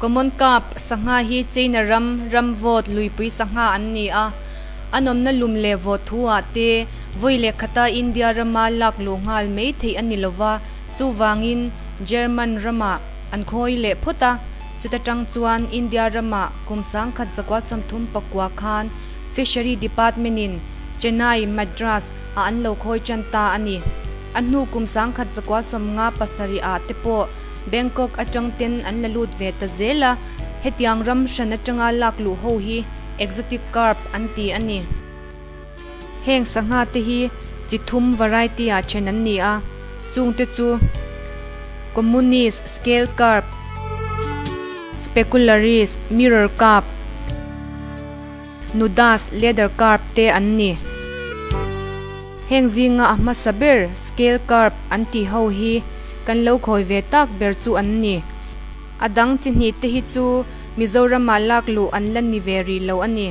Common Carp sangha hi China ram ram vawt luipui sangha an ni a, a nawmna lum leh vawt thu ah te vawi leh khata India rama lak luh nghal mai theih a ni lova, chuvangin German ramah an khawi leh phawt a, chuta tang chuan India ramah kum 1939 khan Fishery Department in Chennai, Madras, ah an lo khawi tan ta a ni. A hnu kum 1957 ah te pawh Bangkok atang ten an la lut ve ta zel a, hetiang ram hran atanga lak luh ho hi exotic carp an ti a ni. Heng sangha te hi chi thum variety ah then an ni a, chung te chu Communis scale carp, Specularis mirror carp, Nudas leather carp te an ni. Heng zinga a hmasa ber scale carp an tih ho hi kan lo khawi ve tak ber chu an ni. A dang chi hnih te hi chu Mizoramah lak luh an la ni ve rih lo a ni.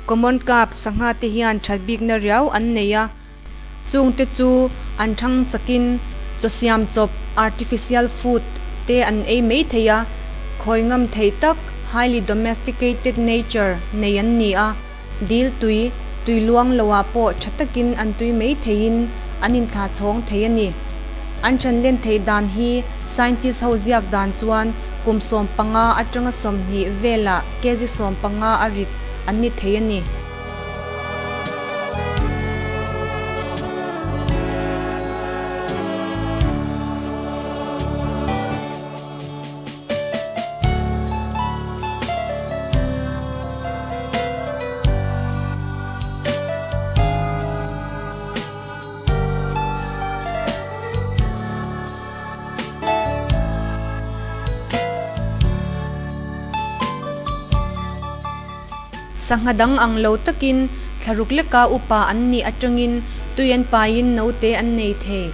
Common Carp sangha te hian that bikna riau an nei a. Chungte chu an thang chakin chaw siam chawp, artificial food, te an ei mai thei a, khawi ngam thei tak, highly domesticated nature, nei an ni a, dil tui, tui luang loah pawh tha takin an tui mai theiin an inthla chhawng thei a ni. An thanlen theih dan hi scientist ho ziak dan chuan kum 15 atanga 20 velah kg 15 a rit an ni thei a ni. Sangha dang ang lo takin thlaruk leka upa an nih atangin tui an paiin naute an nei thei.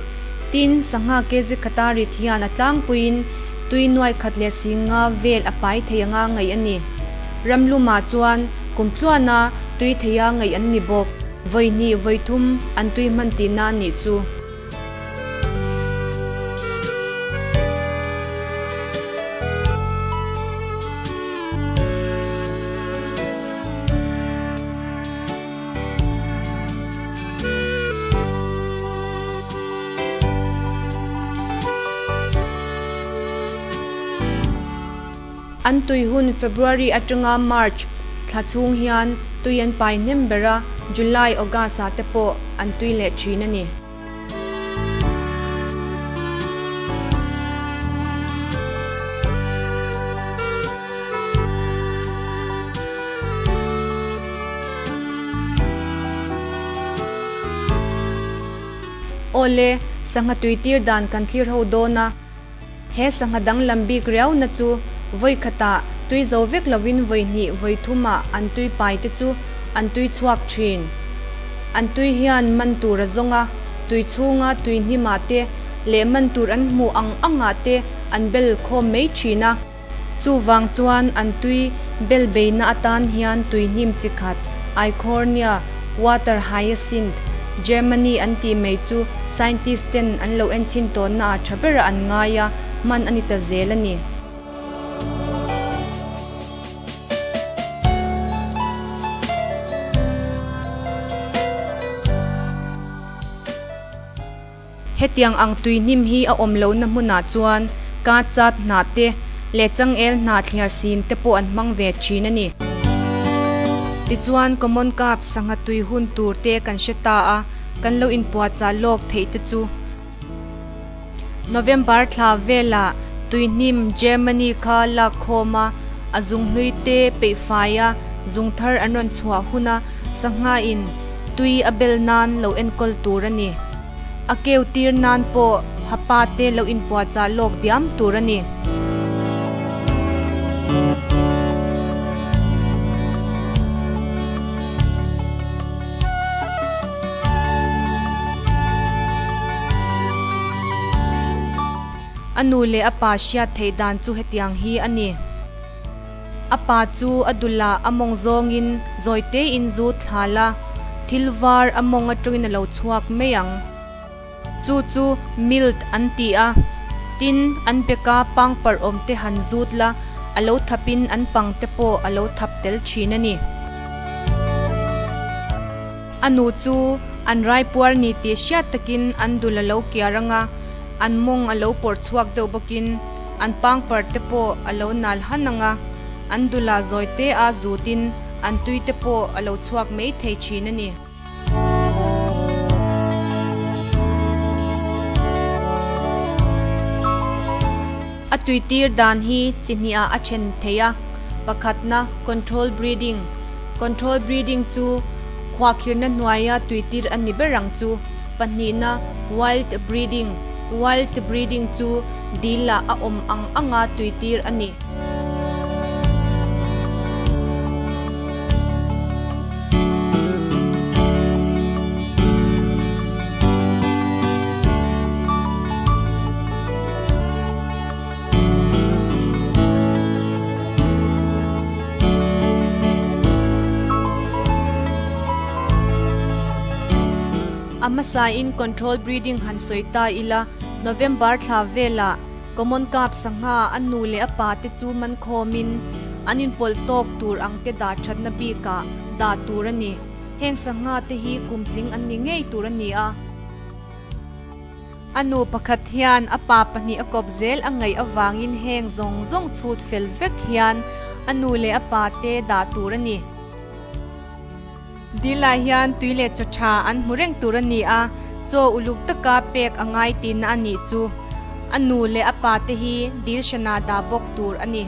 Tin, sangha kg khata rit hian a tlangpuiin tui nuai khat leh singa vel a pai thei anga ngaih a ni. Ramlumah chuan kum tluana tui theia ngaih an ni bawk. Vawi hnih vawi thum an tui hman tihna a nih chu. An tui hun February atanga March thla chhung hian tui an pai hnem ber a, July, August ah te pawh an tui leh thin a ni. Awle, sangha tuitir dan kan thlir ho dawn a. He sangha danglam bik riauna chu vawi khatah tui zo vek lovin vawi hnih vawi thumah an tui pai te chu an tui chhuak thin. An tui hian man tur a zawng a, tui chhunga tui hnimah te leh man tur an hmuh ang angah te an bel khawm mai thin a. Chuvang chuan an tui bel beina atan hian tui hnim chi khat, Eichhornia, water hyacinth, Germany an tih mai chu scientist ten an lo enchhin tawnna ah tha berah an ngai a, hman a ni ta zel a ni. Hetiang ang tui hnim hi a awm lohna hmunah chuan ka chat hnah te leh changel hnah thliar sin te pawh an hmang ve thin a ni. Tichuan Common Carp sangha tui hun tur te kan hre ta a, kan lo inpuahchah lawk theih te chu. November thla velah tui hnim Germany kha lak khawm a, a zung hlui te peih fai a, zung thar an rawn chhuah huna sangha in tui a bel nan lo enkawl tur a ni. A keu tir nan pawh hapa te lo inpuahchah lawk diam tur a ni. A nu leh a pa hriat theih dan chu hetiang hi a ni. A pa chu a dulah a mawng zawngin zawi tein zu thla la, thil var a mawng atangin a lo chhuak mai ang. Chu chu milt an ti a, tin, an beka pangparh awm te han zut la, a lo thapin an pang te pawh a lo thap tel thin a ni. A nu chu an raipuar ni tih hriat takin an dul a lo kiar ang a, an mawng a lo pawrh chhuak deuh bawkin an pangparh te pawh a lo nal han ang a, an dulah zawi te a zutin an tui te pawh a lo chhuak mai thei thin a ni. A tuitir dan hi chi hniah a then thei a, pakhatna control breeding, Control breeding chu khuakhirna hnuaia tuitir a ni ber ang chu, pahnihna wild breeding, Wild breeding chu dil-ah a awm ang anga tuitir a ni. A hmasain control breeding han sawi ta ila, November thla velah Common Carp sangha a nu leh a pa te chu man khawmin an inpawlh tawk tur ang te dah thatna bikah dah tur a ni. Heng sangha te hi kumtling an ni ngei tur a ni a. A nu pakhat hian a pa pahnih a kawp zel a ngaih avangin heng zawng zawng chhut fel vek hian a nu leh a pa te dah tur a ni. Dil-ah hian tui leh chaw tha an hmu reng tur a ni a, chaw uluk taka pek a ngai tihna a nih chu. A nu leh a pa te hi dil hranah dah bawk tur a ni.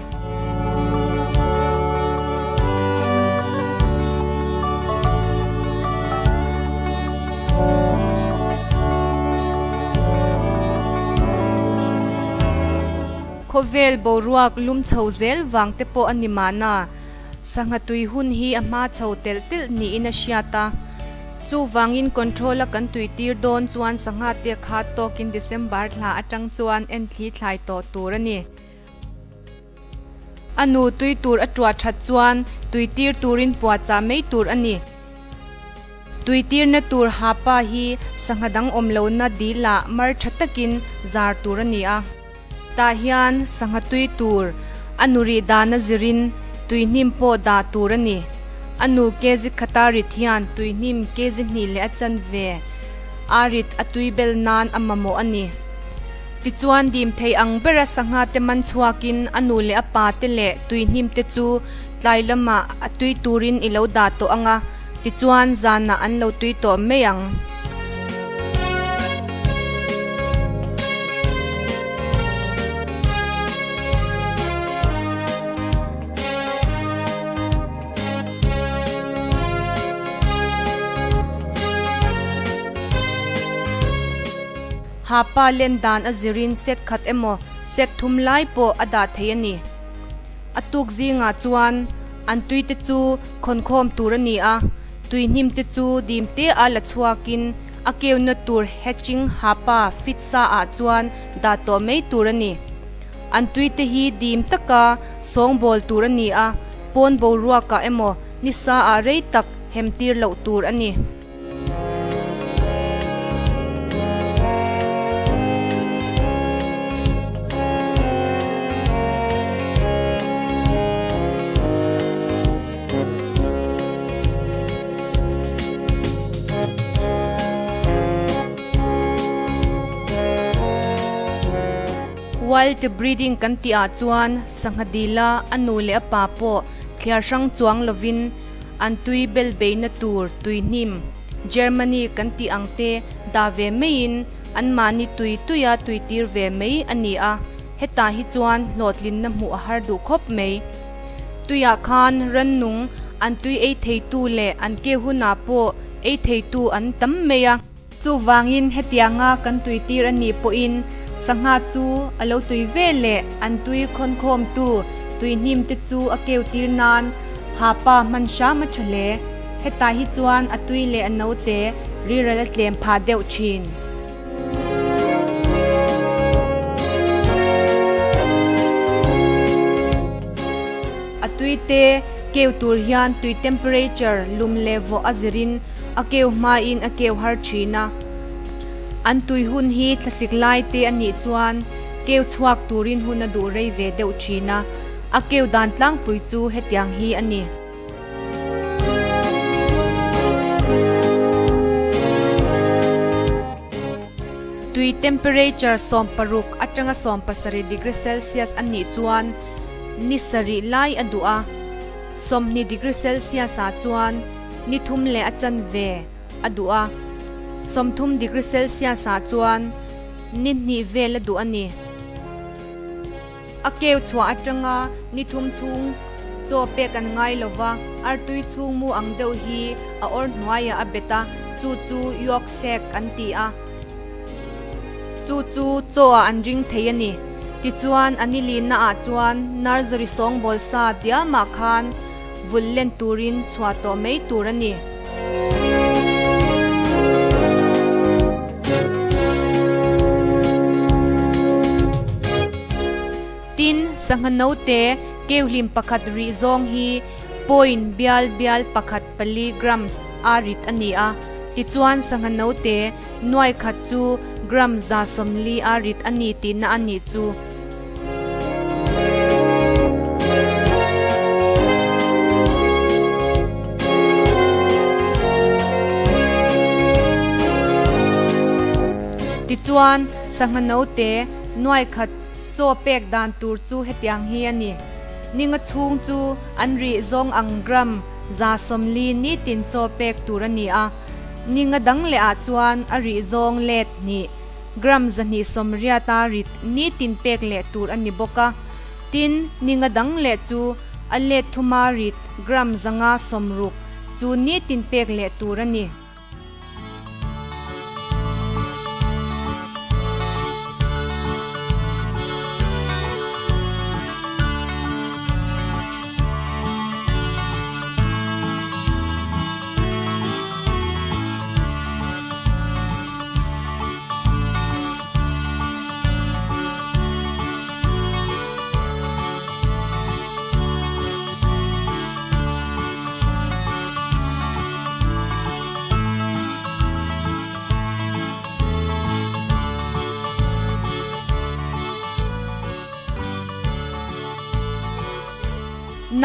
Khawvel boruak lum chho zel vang te pawh a ni mahna, sangha tui hun hi a hma chho telh telh niin a hriat a. Chuvangin control a kan tui tir dawn chuan sangha te kha tawkin December thla atang chuan en thli thlai tawh tur a ni. A nu tui tur a tuah that chuan tui tir turin puahchah mai tur a ni. Tui tirna tur ha pa hi sangha dang awm lohna dilah mar tha takin zar tur a ni a. Tah hian sangha tui tur a nu rih dana zirin tui hnim pawh dah tur a ni. A nu kg khata rit hian tui hnim kg hnih leh a chanve a rit a tui bel nan a mamawh a ni. Tichuan dim thei ang bera sangha te man chhuakin a nu leh a pa te leh tuihnim te chu tlai lamah a tui turin i lo dah tawh ang a, tichuan zanah an lo tui tawh mai ang. Ha pa len dan a zirin set khat emaw set thum lai pawh a dah thei a ni. A tuk zingah chuan an tui te chu khawnkhawm tur a ni a, tui hnim te chu dim te a la chhuakin a keuna tur hatching ha pa fit sa ah chuan dah tawh mai tur a ni. An tui te hi dim taka sawngbawl tur a ni a, pawn boruakah emaw nisa ah rei tak hem tir loh tur a ni. Wild breeding kan tih ah chuan sangha dila a nu leh a pa pawh thliar hrang chuang lovin An tui bel beihna tur tui hnim, Germany kan tih ang te dah ve maiin anmahni tui tuia tui tir ve mai a ni a, hetah hi chuan hlawhtlinna hmuh a har duh khawp mai. Tuiah khan rannung an tui ei theitu leh an ke hunah pawh ei theitu an tam mai a. Chuvangin hetianga kan tui tir a nih pawhin sangha chu a lo tui ve leh an tui khawnkhawmtu tui hnim te chu a keu tir nan ha pa hman hram a tha hle. Hetah hi chuan a tui leh a note riral a tlem phah deuh thin. A tui note keu tur hian tui temperature lum leh vawh a zirin a keu hmain a keu har thin a. An tui hun hi thlasik lai te a nih chuan keu chhuak turin hun a duh rei ve deuh thin a, a keu dan tlangpui chu hetiang hi a ni. Tui temperature 16 atanga 17 degree Celsius a nih chuan ni sarih lai a duh a, 20 degree Celsius ah chuan ni thum leh a chanve a duh a, 30 degree Celsius ah chuan ni hnih vel a duh a ni. A keu chhuah atanga ni thum chhung chaw pek an ngai lo va, artui chhung mu ang deuh hi a awr hnuaiah a bet a, chu chu yolk sac an ti a. Chu chu chaw ah an ring thei a ni. Tichuan a ni lina ah chuan nursery sawngbawl sa diamah khan vulh len turin chhuah tawh mai tur a ni. Tin, sangha note keuhlim pakhat rih zawng hi point bial bial pakhat pali grams a rit a ni a. Tichuan sangha note nuai khat chu gram 140 a rit a ni tihna a nih chu. Tichuan, sangha note nuai khat chaw pek dan tur chu hetiang hi a ni. Ninga chhung chu an rih zawng ang gram 140 nitin chaw pek tur a ni a. Ninga dang leh ah chuan a rih zawng let hnih. Gram 280 a rit nitin pek leh tur a ni bawk a. Tin, ninga dang leh chu a let thuma rit gram 560 chu nitin pek leh tur a ni.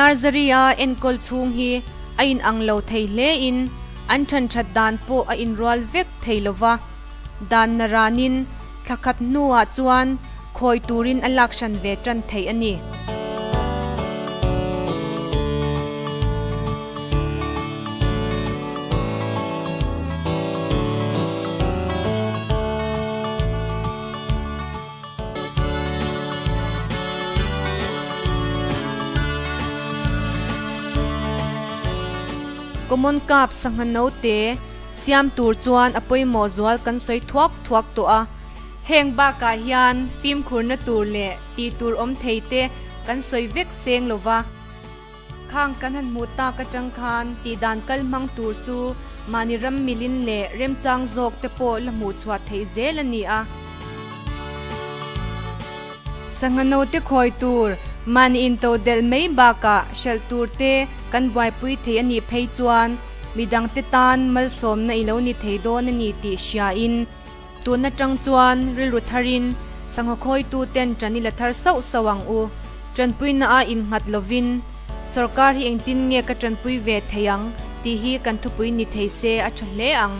Nursery-a enkawl chhung hi a inang lo thei hlein an ṭhan ṭhat dan pawh a inrual vek thei lo va, dan naranin thla khat hnuah chuan khawi turin a lak hran ve ṭan theih a ni. Common Carp sangha note siam tur chuan a pawimawh zual kan sawi thuak thuak tawh a. Heng bakah hian fimkhurna tur leh tih tur awm thei te kan sawi vek seng lo va. Khang kan han hmuh tak atang khan tihdan kal hmang tur chu mahni ram milin leh remchang zawk te pawh la hmuh chhuah theih zel a ni a. Sangha note khawi tur, mahni intodelh mai bakah hralh tur te kan buaipui thei a nih phei chuan midangte tan malsawmna i lo ni thei dawn a ni tih hriain, Tun atang chuan rilru tharin sangha khawituten ṭan i la thar sauh sauh ang u. Ṭanpuina a innghat lovin sorkar hi engtin nge ka ṭanpui ve thei ang tih hi kan thupui ni thei se a ṭha hle ang.